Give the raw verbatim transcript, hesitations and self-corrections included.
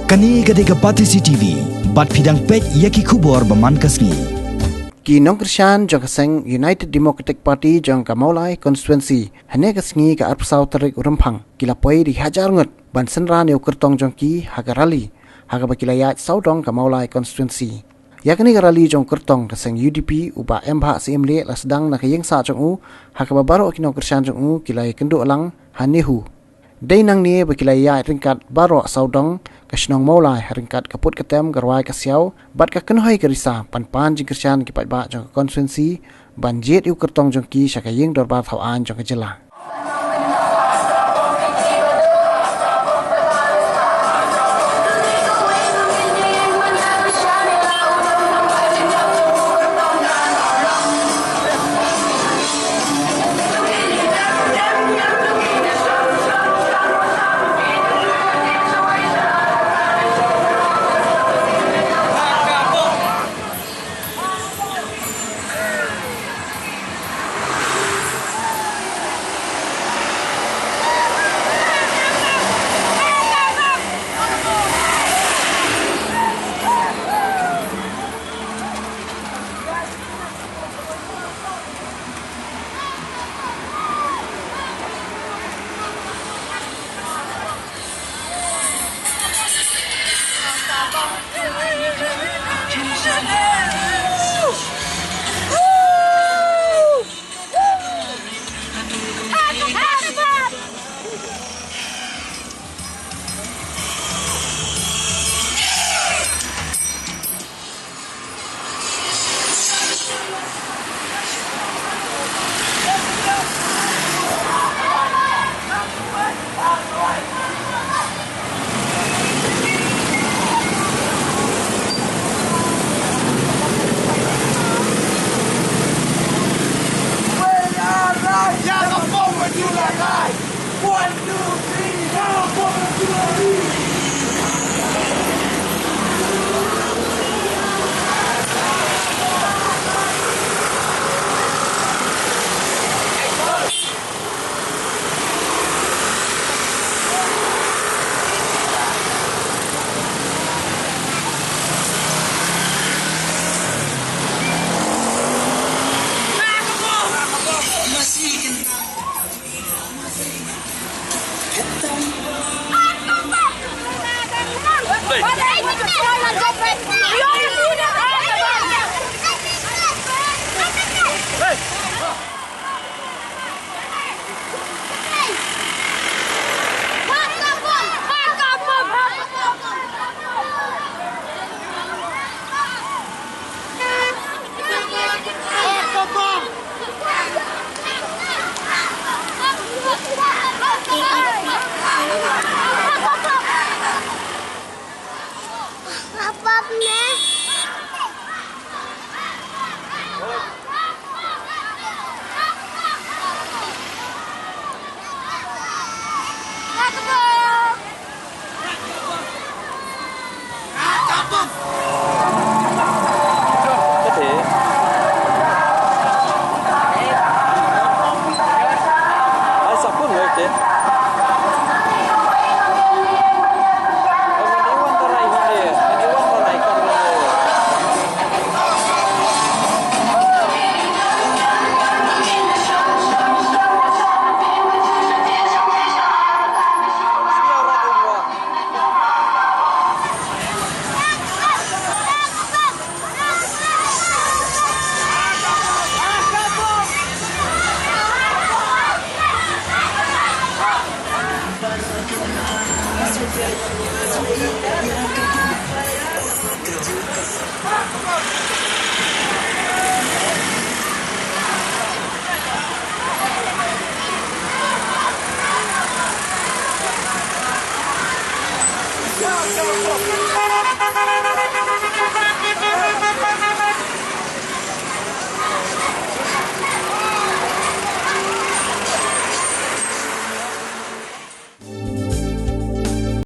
Kane ka dei ka Batesi T V, bad phi dang peit ïa ki khubor ba man ka sngi. Ki nongkyrshan jong ka seng United Democratic Party jong ka Mawlai Constituency, hynne ka sngi ka arphew saw tarik u Rymphang, ki la poi da ki hajar ngut ban synran ïa u kyrtong jong ki ha ka rally, ha kaba ki la ïaid sawdong ka Mawlai Constituency. Ïa kane ka rally jong u kyrtong ka seng U D P, u Bah M Bhah Syiemlieh, la sdang na ka ïing sah jong u, ha kaba baroh ki nongkyrshan jong u ki la ïakynduh lang ha NEHU. Dei nangne ba ki la ïaid ryngkat baroh sawdong ka shnong Mawlai, ha ryngkat ka put ka tem, ka rwai ka siaw bad ka kynhoi ka risa, ban pan jingkyrshan ki paidbah jong ka constituency ban jied ïa u kyrtong jong ki sha ka ïing dorbar thaw aiñ jong ka jylla.